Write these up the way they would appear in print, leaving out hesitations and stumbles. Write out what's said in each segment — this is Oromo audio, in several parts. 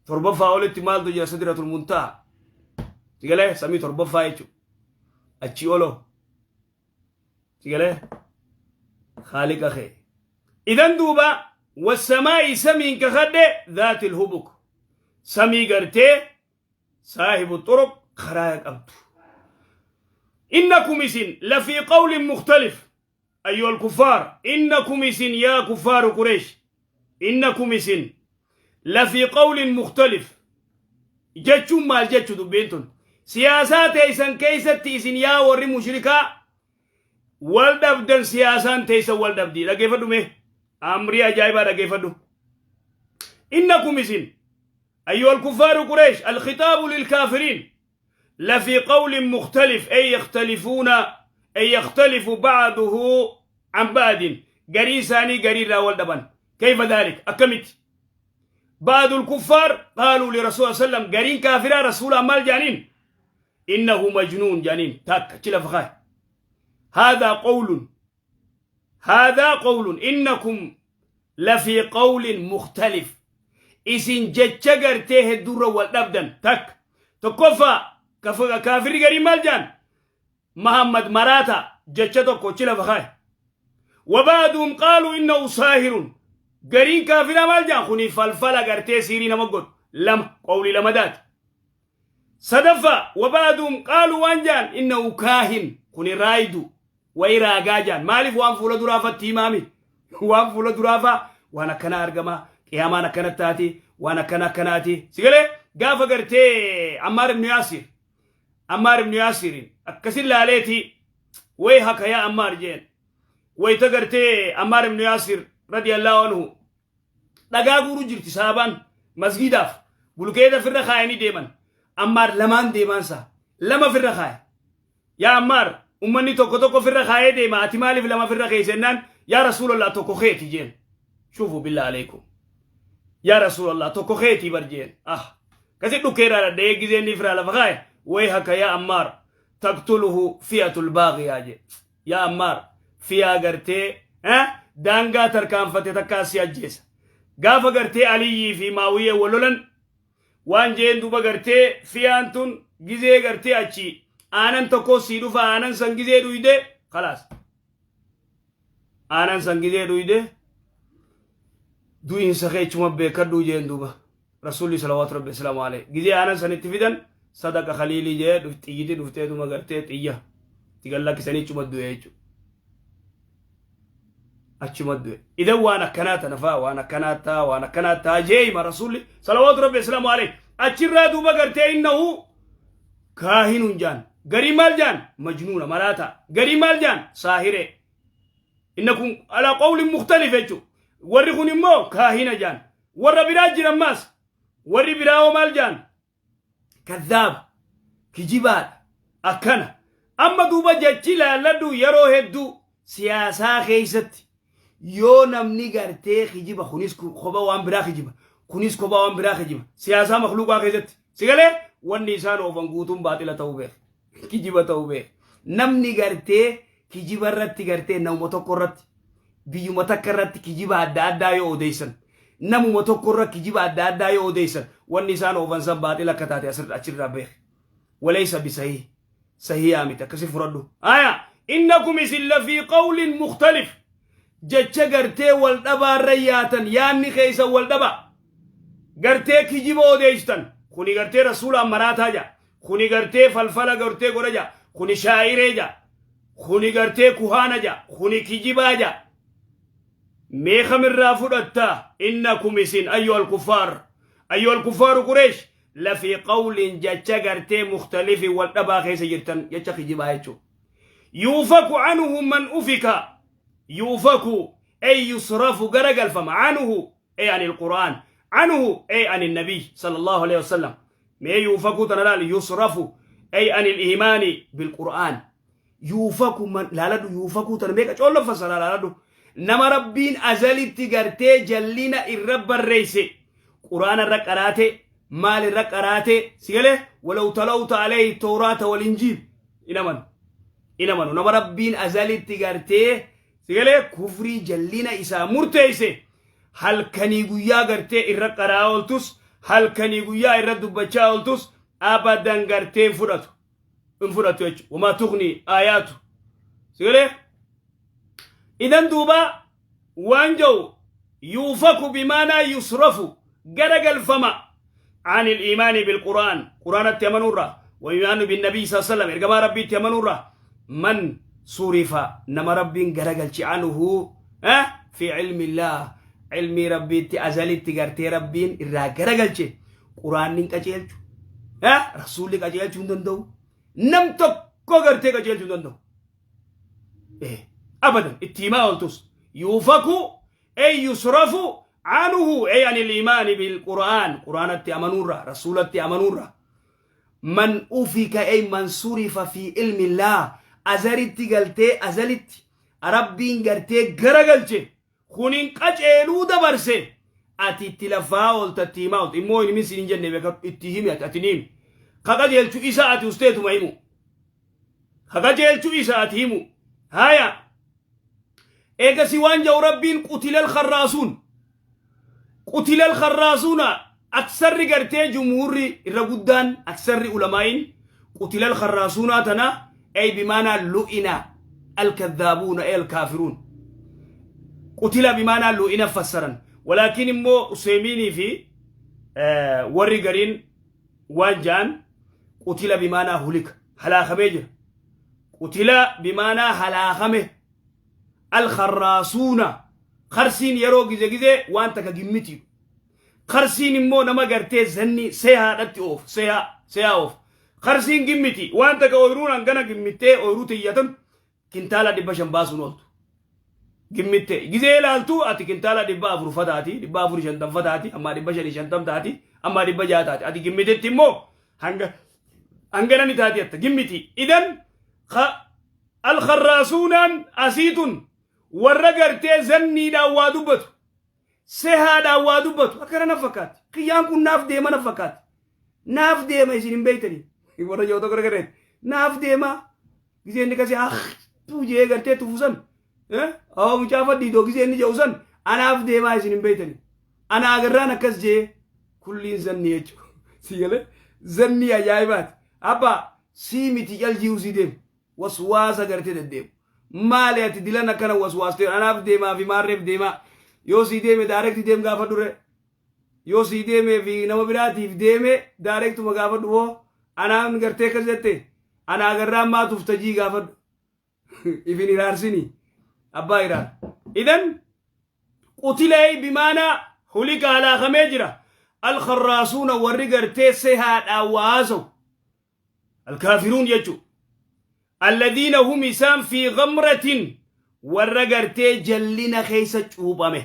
Torbaffaa olitti maaltu jira? Sidratul Muntaha. Sigalee samii torbaffaa jechuudha. Achii oloo. Sigalee Khaaliqa kee. Idan duuba wassamaa'i samiin kakadhe dhaatil hubuk. Samii gartee saahibu turuq karaa qabdu. Innakum isin lafii qawlin mukhtalif. أيها الكفار، إنكم إسن يا كفار قريش، إنكم إسن لفي قول مختلف jechuun maal jechu? Dubbiin tun siyaasaa teeysan keessatti isin yaa warri mushrikaa wal dhabdan, siyaasaan teeysan wal dhabdii. Dhageeffadhu mee, amrii ajaa'ibaa dhageeffadhu. إنكم isin أيها الكفار قريش، الخطاب للكافرين، لفي قول مختلف أي يختلفون، أي يختلف بعضه عن بعض. قري ثاني قري لا والدبن. كيف ذلك؟ أكمت بعض الكفار قالوا لرسول صلى الله عليه وسلم، قرين كافرة رسول مال جانين، إنه مجنون جانين. تاك تشلا فخاي. هذا قول، هذا قول. إنكم لفي قول مختلف، isin jecha gartee hedduurra wal dhabdan. Takka tokkoffaa kaafirri garii maal jaan? Mahammad maraata jecha tokko chi lafa kaa'e. وبعضهم قالوا إنه ساحر. Gariin kaafiraa maal jaan? Kuni falfala gartee siirii nama godhu. Lama qawlii lama daati. Sadaffaa وبعضهم قالوا waan jaan إنه كاهن. Kuni raayidu wayi raagaa jaan. Maaliif? Waan fuula duraafatti himaami, waan fuula duraafaa waan akkana argamaa, qiyaamaan akkana taati, waan akkana akkanaati. Sigalee gaafa gartee Ammaar ibnu Yaasir, Ammaar ibnu Yaasirin akkasin laaleeti, ويحك يا عمار jeen. Wayta gartee Ammaar ibnu Yaasir رضي الله عنه dhagaa guuru jirti saabaan masgiidaaf bulkeeta firra kaayanii deeman. Ammaar lamaan deemaansa lama firra kaaye. Yaa Ammaar, ummanni tokko tokko firra kaayee deema, ati maaliif lama firra keessa? Yaa Rasuulallah, tokko keeti jeen. شوفوا بالله عليكم. Yaa Rasuulallah, tokko keeti bar jeen. Ah, kasi dhukkeerraa dhadha'ee gizeen ni firaa lafa kaaye. ويحك يا عمار تقتله فئة الباغية jee. Yaa Ammaar, fiyaa gartee daangaa tarkaanfate takkaa si ajjeesa. Gaafa gartee Aliyyii fi Maawiyee wal lolan waan jeen duuba gartee fiyaan tun gizee gartee achi aanan tokko sii dhufa, aanan san gizee dhuyde خلاص, aanan san gizee dhuyde du'iinsa keechuma beekadhuu jeen. Duuba Rasuulli صلوات ربي وسلامه عليه gizee aanan sanitti fidan, صدق خليلي jee, xiyyiti dhuftee duma gartee xiyya itti gallakkisanii achuma du'e jechuudha. Achuma du'e. Idan waan akkanaa tana faa, waan akkanaa taa, waan akkanaa taa jee hima Rasuulli صلوات ربي وسلامه عليه. Achirraa duuba gartee إنه كاهن jaan. Garii maal jaan? Majnuuna maraata. Garii maal jaan? Saahiree. إنكم على قول مختلف jechuudha. Warri kun immoo kaahina jaan. Warra biraa jiran maas, warri biraa hoo maal jaan? كذاب, kijibaadha akkana. Amma duuba jechi laalladhu, yeroo hedduu siyaasaa keessatti yoo namni gartee kijiba, kunis kopha waan biraa kijiba, kunis kopha waan biraa kijiba, siyaasaa makluuqaa keessatti sigalee wanni isaan oofan guutuun baaxila ta'uu beek, kijiba ta'uu beek. Namni gartee kijiba irratti gartee namuma tokko irratti, biyyuma takka irratti kijiba adda addaa yoo odeessan, namuma tokko irra kijiba adda addaa yoo odeessan, wanni isaan oofan san baaxila akka taate achirraa beek. وليس بصحيح, sahiyaa miti. Akkasi fudhadhu. Aya, إنكم isin لفي قول مختلف, jecha gartee wal dhabaarra yaatan, yaanni keeysan wal dhaba, gartee kijiba odeessitan. Kuni gartee Rasuulaan maraataa ja, kuni gartee falfala gartee godha ja, kuni shaa'iree ja, kuni gartee kuhaana ja, kuni kijibaa ja. Mee kamirraa fudhatta? إنكم isin أيها الكفار، أيها الكفار قريش، لفي قول, jecha gartee مختلف wal dhabaa keessa jirtan, jecha kijibaa jechuu. يؤفك عنه من أفك. يؤفك أي يصرف, garagalfama, عنه أي عن القرآن، عنه أي عن النبي صلى الله عليه وسلم. Mee يؤفك tana laal. يصرف أي عن الإيمان بالقرآن. يؤفك من laaladhu, يؤفك tana meeqa coollo fassara laaladhu. Nama Rabbiin azalitti gartee jallina irra barreeyse, Quraana irra qaraate, maal irra qaraate, sigalee ولو تلوت عليه التوراة والإنجيل inamanu inamanu. Nama Rabbiin azalitti gartee sigalee kufrii jallina isaa murteeyse, halkanii guyyaa gartee irra qaraa ooltus. Halkanii guyyaa irra dubbachaa ooltus abadan gartee hin fudhatu. Hin fudhatu jechuudha. Wamaa tuqni aayaatu. Sigalee? Idan duuba waan jedhu yuufaku bimaanaa yusrafu garagalfama عن الإيمان بالقرآن قرآن تيمنورا وإيمان بالنبي صلى الله عليه وسلم إرجما ربي تيمنورا من صرف نما ربي غرغلچ عنه أه؟ في علم الله علمي ربي تي أزلي تغرتي ربين إرا غرغلچ قرآن قجيلچ أه؟ رسول قجيلچ هندندو نم tokko gartee qajeelchuu hin danda'u. Abadan itti himaa ooltus yuufaku ay yusrafu anhu ay عن الإيمان بالقرآن quraanatti amanuurra rasuulatti amanuurra man ufika ay man surifa في علم الله azalitti galtee azalitti rabbiin gartee garagalche kunin qaceeluu dabarse ati itti lafaa oolta itti himaa oolta immoo hin himin siin hin jenne beeka itti himi ati ati ni himi ka qajeelchu isa ati usteetuma himu ka qajeelchu isa ati himu haya eegasi waan jedhu rabbiin قتل الخراصون قتل الخراصون aksarri gartee jumhuurri irra guddaan aksarri ulamaayin قتل الخراصون tana ay بمعنى لعن الكذابون ay الكافرون قتل بمعنى لعن fassaran ولكن immoo useymiinii fi warri gariin waan ja'an قتل بمعنى هلك halaakamee jira قتل بمعنى halaakame الخراصون karsiin yeroo gize gize waan takka gimmiti karsiin immoo nama gartee zanni seehaadhatti oofu seehaa seehaa oofu karsiin gimmiti waan takka ooyiruun hangana gimmittee ooyiruu tiyyatan kintaala 500 baasuun ooltu gimmitte gizee ilaaltu ati kintaala 400 fataati 450 fataati ammaa 550 taati ammaa 600 taati ati gimmitetti immoo hanga hangana ni taati atta gimmiti idan الخراصون asiitun warra gartee zanniidhaan waa dubbatu sehaadhaan waa dubbatu akkana na fakkaatti kiyyaan kun naaf deema na fakkaatti naaf deema isin hin beeytanii warra yoo tokko gargareet naaf deema gisee inni kasee ah tuujee gartee tufusan awwa mucaa fadhiidoo gisee inni jedhu san anaaf deemaa isin hin beeytanii ana agarraan akkas jee kulliin zannii jechuudha si galee zannii ajaa'ibaati abbaa sii miti calji'uu sii deemu waswaasa gartee deddeemu maali ati dilan akkana waswaastee anaaf deemaa fi maarreef deemaa yoo sii deeme direct deem gaafa dure yoo sii deemee fi nama biraatiif deeme directuma gaafadhu hoo anaan gartee akkas jette ana agarraan maa tuftajii gaafadhu ifin iraarsini abbaa iraar idan قتل بمعنى هلك halaakamee jira الخراصون warri gartee sehaadhaan waasawu الكافرون jechu الذين هم isaan في غمرة warra gartee jallina keessa cuuphame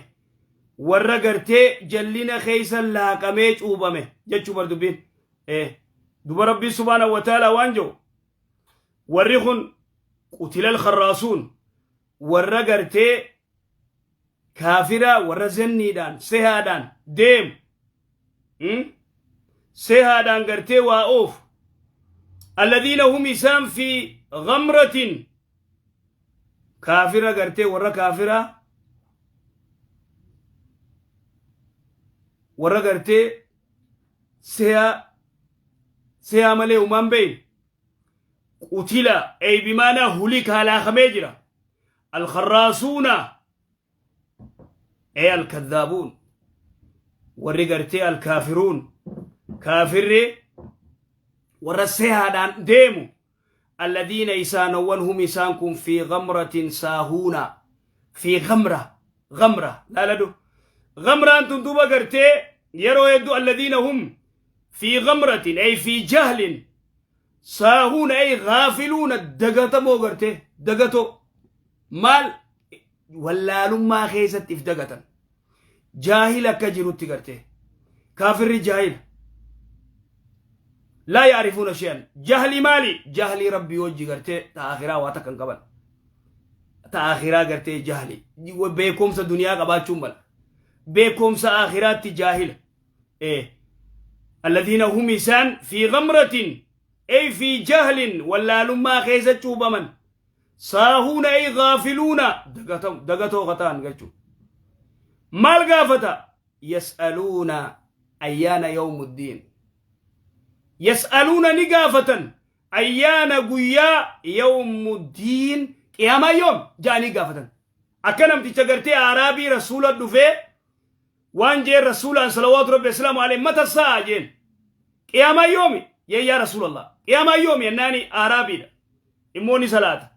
warra gartee jallina keessa laaqamee cuuphame jechuu bar dubbiin duba rabbii سبحانه وتعالى waan jedhu warri kun قتل الخراصون warra gartee kaafira warra zanniidhaan sehaadhaan deemu sehaadhaan gartee waa oofu الذين هم isaan في غمرة kaafira gartee warra kaafira warra gartee sehaa sehaa malee umaan beyin قتل ay بمعنى هلك halaakamee jira الخراصون ay الكذابون warri gartee الكافرون kaafirri warra sehaadhaan deemu الذين isaanowwan هم isaan kun في غمرة ساهون في غمرة غمرة laaladhu غمرaan tun duuba gartee yeroo hedduu الذين هم في غمرة ay في جهل ساهون ay غافلون dagatamoo gartee dagatoo maal wallaalummaa keessatti if dagatan jaahil akka jirutti gartee kaafirri jaahil لا يعرفون شيئا jahli maali jahli rabbii wajji gartee ta akhiraa waa takka hin qaban ta akhiraa gartee jahli beekumsa duniyaa qabaachuun mala beekumsa akhiraatti jaahila الذين هم isaan في غمرة ay في جهل wallaalummaa keessa cuubaman ساهون ay غافلون dagatoo kataan galchuu maal gaafata يسألون Ayyaana yawmuddiin. Yas'aluuna ni gaafatan ayyaana guyyaa yawmuddiin qiyaamaa yoom ja'anii gaafatan. Akka namticha gartee Araabii rasuula dhufee waan jeen rasuulaan salawaatu rabbi islaamu alayhi mata sa'a jeen. Qiyaamaa yoomi? Yee yaa rasuulallah. Qiyaamaa yoomi jennaani Araabiidha. Immoo ni salaata.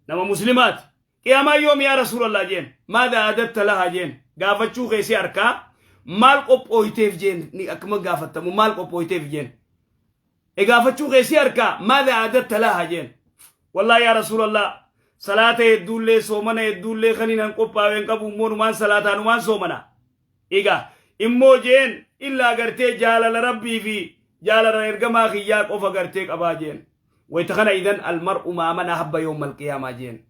Nama muslimaati. Qiyaamaa yoomi yaa rasuulallah jeen. Maadha adatta laha jeen. Gaafachuu keessi harkaa maal qophooyteef jeen ni akkuma gaafattamu maal qophooyteef jeen. E gaafachuu keessi harkaa maadha adatta laha jeen. Wallaahi yaa rasuulallah salaata hedduullee soomana hedduullee kan hin qophaa'e hin qabu immoo numaan salaataa numaan soomana. Egaa immoo jeen illaa gartee jaalala rabbii fi jaalala ergamaa kiyyaa qofa gartee qabaa jeen. Wayta kana idan almar'u maa man ahabba yawma alqiyaamaa jeen.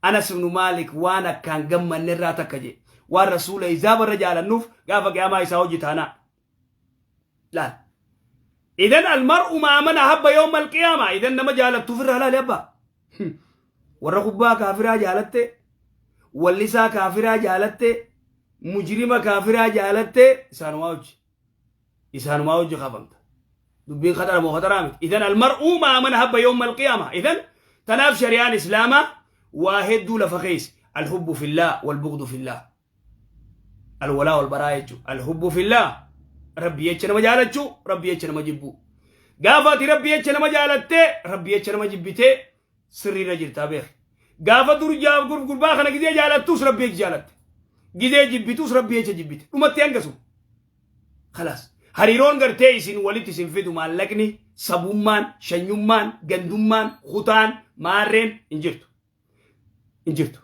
Anas ibnu Maalik waan akkaan gammanne irraa takka jee. Waan rasuula isaa barra jaalannuuf gaafa qiyaamaa isaa hojii taanaa. Laal. Idan almar'u maa man ahabba yawma alqiyaamaa. Idan nama jaalattuuf irraa laali abbaa. Warra kubbaa kaafiraa jaalatte, wallisaa kaafiraa jaalatte, mujrima kaafiraa jaalatte isaanumaa hojii. Isaanumaa hojii kaafamta. Dubbiin khaxara moo khaxaraa miti. Idan almar'uu maa man habba yawma alqiyaama. Idan tanaaf shari'aan islaamaa waa hedduu lafa keessa. Alhubbu fillah walbughdu fillah. Alwalaa walbaraa jechuudha. Alhubbu fillah. Rabbi jecha nama jaalachuu, Rabbi jecha nama jibbuu. Gaafa ati Rabbi jecha nama jaalattee, Rabbi jecha nama jibbitee sirriirra jirtaa beek. Gaafa dur gurbaa kana gizee jaalattuus Rabbi jecha jaalatte. Gizee jibbituus Rabbi jecha jibbite. Dhumatti hangasu. Khalaas. Hariiroon gartee isin walitti isin fidu maallaqni, sabummaan, shanyummaan, gandummaan, kutaan, maarreen hin jirtu. Hin jirtu.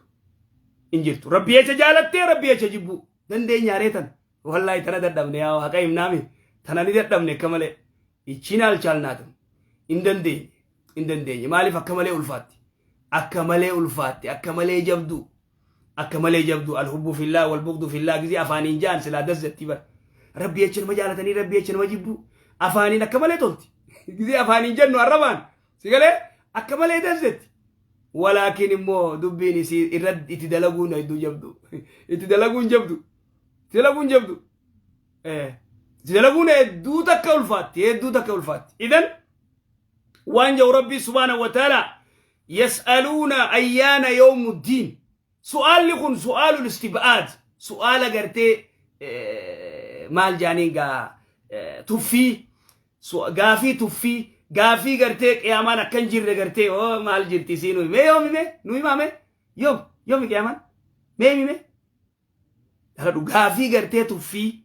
Hin jirtu. Rabbi jecha jaalattee Rabbi jecha jibbuu. Dandeenya reetan. Wallaahi tana dadhabne yaa haqa himnaami. Tana ni dadhabne akka malee. Ichiin alchaalnaatum. Hin dandeenye. Hin dandeenye. Maaliif akka malee ulfaatti? Akka malee ulfaatti. Akka malee jabduu. Akka malee jabduu. Alhubbu fillaa walbughdu fillaa gizee afaaniin ja'an silaa dazzatti bar. Rabbi jecha nama jaalatanii Rabbi jecha nama jibbuu. Afaaniin akka malee tolti. Gizee afaaniin jennu arrabaan. Si galee akka malee dazzetti. Walaakin immoo dubbiin isii irra itti dalaguun hedduu jabdu. Itti dalaguun jabdu. Itti dalaguun jabdu. Itti dalaguun hedduu takka ulfaatti. Hedduu takka ulfaatti. Idan waan jedhu Rabbii subhaanahu wa ta'ala yas'aluuna ayyaana yawmuddiin. Su'aalli kun su'aalul istib'aad. Su'aala gartee maal jaaniin gaa tuffii gaafii tuffii gaafii gartee qiyaamaan akka hin jirre gartee oo maal jirti isii nuyi mee yoomi mee nu himaa mee yoom yoomi qiyaamaan mee himi mee Dhaladhu gaafii gartee tuffii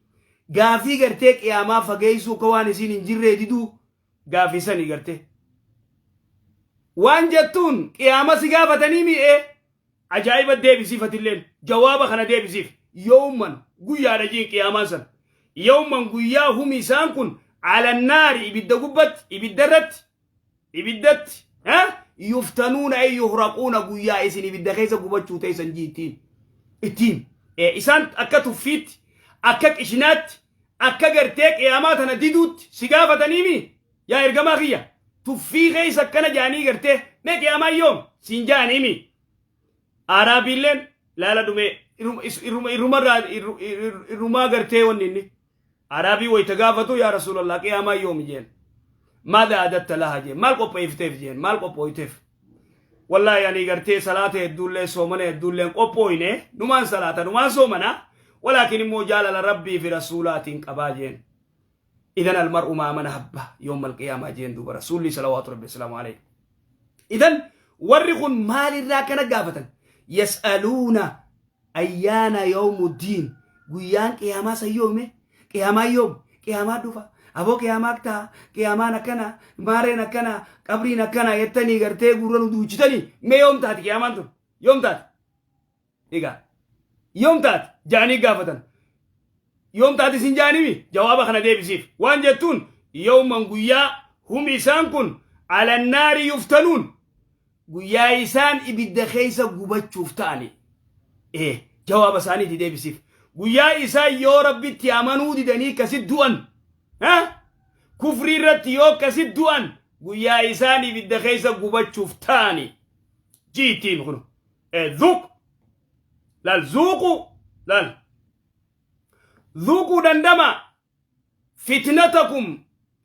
gaafii gartee qiyaamaa fageessuu akka waan isiin hin jirree diduu gaafii sanii gartee. Waan jettuun qiyaama si gaafatanii mi'ee ajaa'iba deebisiif atilleen jawaaba kana deebisiif yooman guyyaadha jiin qiyaamaan san yooman guyyaa humi isaan kun alannaari ibidda gubbatti ibidda irratti ibiddatti yuftanuuna ay yuhraquuna guyyaa isin ibidda keessa gubachuu teessan jiittiin ittiin isaan akka tuffiitti akka qishinaatti akka gartee qiyaamaa tana diduutti si gaafataniimi yaa ergamaa kiyya tuffii keessa akkana jaanii gartee mee qiyaamaa yoom siin jaaniimi Araabiilleen laala dhumee irrumarraa irrumaa gartee wanni inni Araabii wayita gaafatu yaa Rasuulallah qiyaamaa yoomi jeen. Maadha adatta laha jeen maal qopheeffteef jeen maal qophooyteef. Wallaahi ani gartee salaata hedduullee soomana hedduullee qophooyne numaan salaata numaan soomana walaakin immoo jaalala rabbii fi rasuulaatiin qabaa jeen. Idan almar'u maa man ahabba yooma alqiyaamaa jeen duuba rasuulli salawaatu rabbi salaamu alayhi. Idan warri kun maalirraa kana gaafatan yas'aluuna ayyaana yawmuddiin guyyaan qiyaamaa san yoome qiyaamaa yoom qiyaamaa dhufa aboo qiyaamaa ta'a qiyaamaan akkana maareen akkana qabriin akkana jettanii gartee gurra nu duuchitanii mee yoom taati qiyaamaan tun yoom taati egaa yoom taati jaanii gaafatan yoom taati isin jaanimi jawaaba kana deebisiif waan jettuun yawman guyyaa hum isaan kun alannaari yuftanuun guyyaa isaan ibidda keessa gubachuuf ta'ani ee jawaaba isaaniiti deebisiif guyyaa isaan yoo rabbitti amanuu didanii akkasit du'an kufrii irratti yoo akkasit du'an guyyaa isaan ibidda keessa gubachuuf ta'ani jiittiin kun zuq laal zuuqu laal zuuquu dandama. Fitnatakum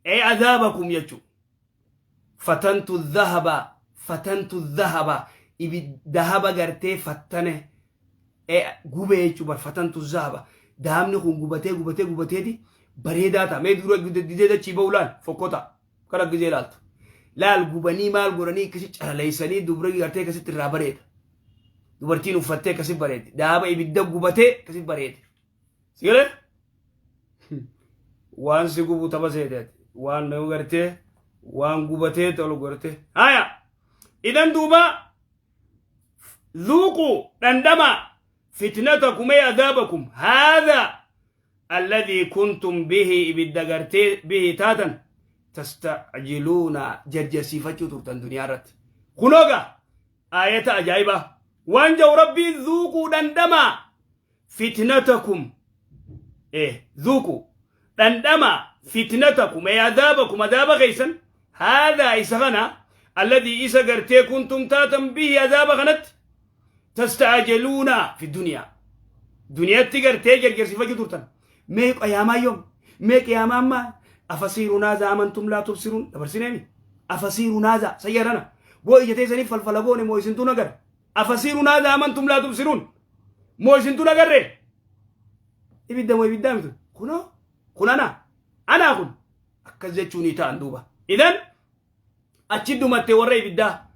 ee adaabakum jechuu. Fatantu dhahaba, fatantu dhahaba, ibi dahaba gartee fattane ee gubee jechuu bar. Fatantu dhahaba, dahabni kun gubatee gubatee gubateeti bareedaa ta'a. Mee dura didee dachii ba'u laal, fokkota kana gizee laaltu laal, gubanii maal godhanii akkasi calaleessanii dubra gartee akkasitti irraa bareeda. Dubartiin uffattee akkasi bareedi. Dahaba ibidda gubatee akkasi bareede. Si galee waan si gubu tapha seeteeti, waan nama gartee waan gubatee tolu gartee. Haya, idan duuba dhuuquu, dhandhama, fitnatakum ay adaabakum haadha alladhii kuntum bihi, ibidda gartee bihi taatan, tastacjiluuna, jarjarsiifachuu turtan duniyaa irratti. Kunooga aayata ajaa'ibaa waan jau Rabbiin: dhuuquu, dhandhamaa, fitnatakum, dhuuquu, dhandhama, fitnatakum ay adaabakum, adaaba keeysan, haadhaa, isa kana, alladii, isa gartee, kuntum, taatan, bihi, adaaba kanatti, tastaajiluuna fi duniyaa, duniyatti gartee jarjarsiifachuu turtan. Mee qiyaamaa yoom? Mee qiyaamaa ammaa أفسحر هذا أم أنتم لا تبصرون dabarsineemi. أفسحر هذا sayyarana boo ija teessaniif falfala goone moo isintuu nagar? أفسحر هذا أم أنتم لا تبصرون moo isintuu nagarre? Ibidda moo ibiddaa mitu? Kunoo kun ana anaa kun akkas jechuun ta'an. Duuba idan achi dhumatte warra ibiddaa,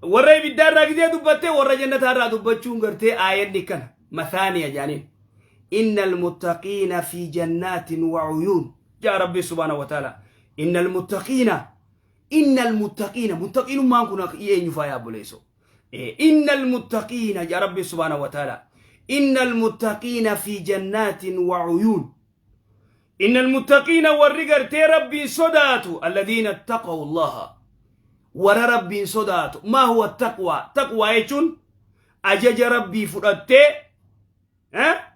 warra ibiddaa irraa gizee dubbatte, warra jannataa irraa dubbachuun gartee aayanni kana mathaaniya jaaniin. إن المتقين في جنات وعيون جاء ربي سبحانه وتعالى. إن المتقين، إن المتقين، متقين ما كنا ينفع يا بوليسو. إن المتقين يا ربي سبحانه وتعالى، إن المتقين في جنات وعيون. إن المتقين warri gartee Rabbiin sodaatu، الذين اتقوا الله، warra Rabbiin sodaatu. ما هو التقوى؟ تقوى jechuun ajaja Rabbii fudhattee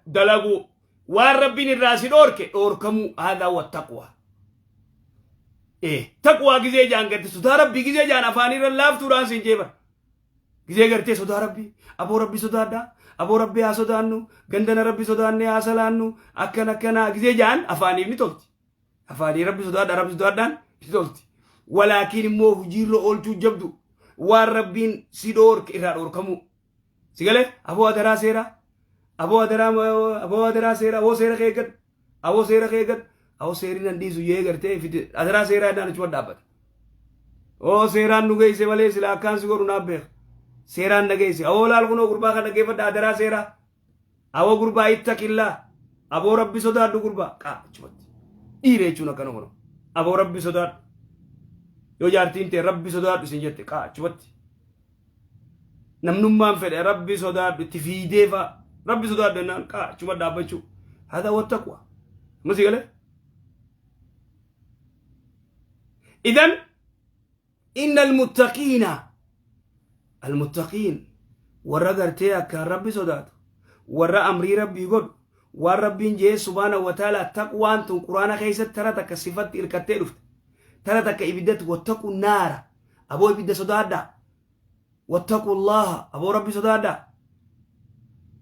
dalaguu, waan Rabbiin irraa si dhoorke dhoorkamuu. هذا هو التقوى. Taqwaa gizee jaan garte sodaa Rabbii gizee jaan afaanirra laaftuudhaan siin jeebar. Gizee gartee sodaa Rabbii, aboo Rabbi sodaadhaa, aboo Rabbi haa sodaannu, gandana Rabbi sodaannee haa salaannu, akkan akkanaa gizee jaan afaaniif ni tolti. Afaanii Rabbi sodaadhaa, Rabbi sodaadhaan ni tolti. Walaakiin immoo hojiirra oolchuu jabdu, waan Rabbiin si dhoorke irraa dhoorkamuu. Si galee aboo adaraa seeraa, aboo adaraa, aboo adaraa seeraa, aboo seera kee eeggadhu, aboo seera kee eeggadhu, aboo seerri nan dhiisu yee gartee adaraa seeraa jennaan achuma dhaabbata. Oo seeraan nu geesse malee sila akkaan si godhu naaf beeka. Seeraan na geesse. Aboo laal, kunoo gurbaa kan dhaggeeffadha, adaraa seeraa. Aboo gurbaa اتق الله. Aboo Rabbi sodaadhu gurbaa. Qaa achumatti. Dhiira jechuun akkana kunoo. Aboo Rabbi sodaadhu. Yoo jaartiin ta'e Rabbi sodaadhu isin jette, qaa achumatti. Namnummaan fedhe Rabbi sodaadhu itti fiidee fa'a. Rabbi sodaadhu jennaan qaa achuma dhaabbachuu. هذا هو التقوى. Masii galee? إذن إن المتقين، المتقين warra gartee akkaan Rabbi sodaatu, warra amrii Rabbii godhu, waan Rabbiin jee سبحانه وتعالى. Taqwaan tun Quraana keessatti tara takka sifatti irkattee dhufte, tara takka ibiddatti. واتقوا النار, aboo ibidda sodaadhaa. واتقوا الله, aboo Rabbi sodaadhaa.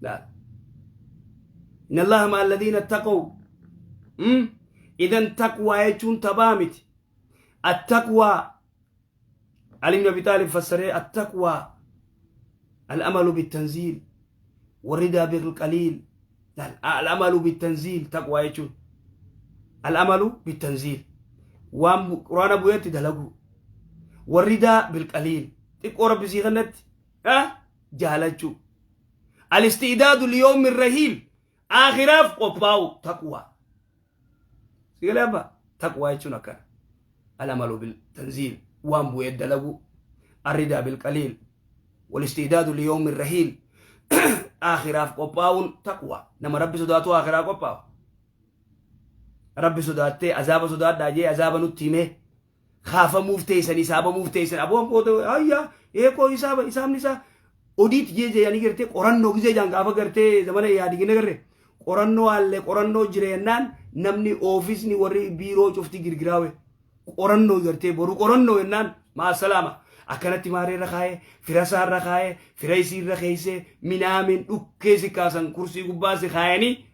Laal, إن الله مع الذين اتقوا. إذن taqwaa jechuun taphaa miti. التقوى علي بن أبي طالب فسره: التقوى العمل بالتنزيل والرضا بالقليل. العمل بالتنزيل، تقوى jechuun العمل بالتنزيل, waan Quraana bu'eetti dalagu, والرضا بالقليل, xiqqoo Rabbi sii kennatti jaalachuu, الاستعداد ليوم الرحيل, aakhiraaf qophaa'u, taqwaa. Sigalee abba, taqwaa jechuun akkana: العمل بالتنزيل, waan bu'ee dalagu, الرضا بالقليل والاستعداد ليوم الرحيل, aakhiraaf qophaa'uun taqwa. Nama Rabbi sodaatu aakhiraa qophaa'u. Rabbi sodaattee azaaba sodaadhaa jee azaaba nutti himee kaafamuuf teessan, hisaabamuuf teessan. Aboon booda ayyaa eekoo hisaaba, hisaabni isaa odiit jee jeeyanii gartee qorannoo gizee jaan gaafa gartee zamana yaadigina garree qorannoo haallee qorannoo jireennaan namni oofisni warri biiroo cufti girgiraawe qorannoo gartee boru qorannoo jennaan maasalaama akkanatti maareerra kaayee, fira isaarra kaayee, fira isiirra keeysee minaamin dhukkee si kaasan, kursii gubbaa si kaayanii.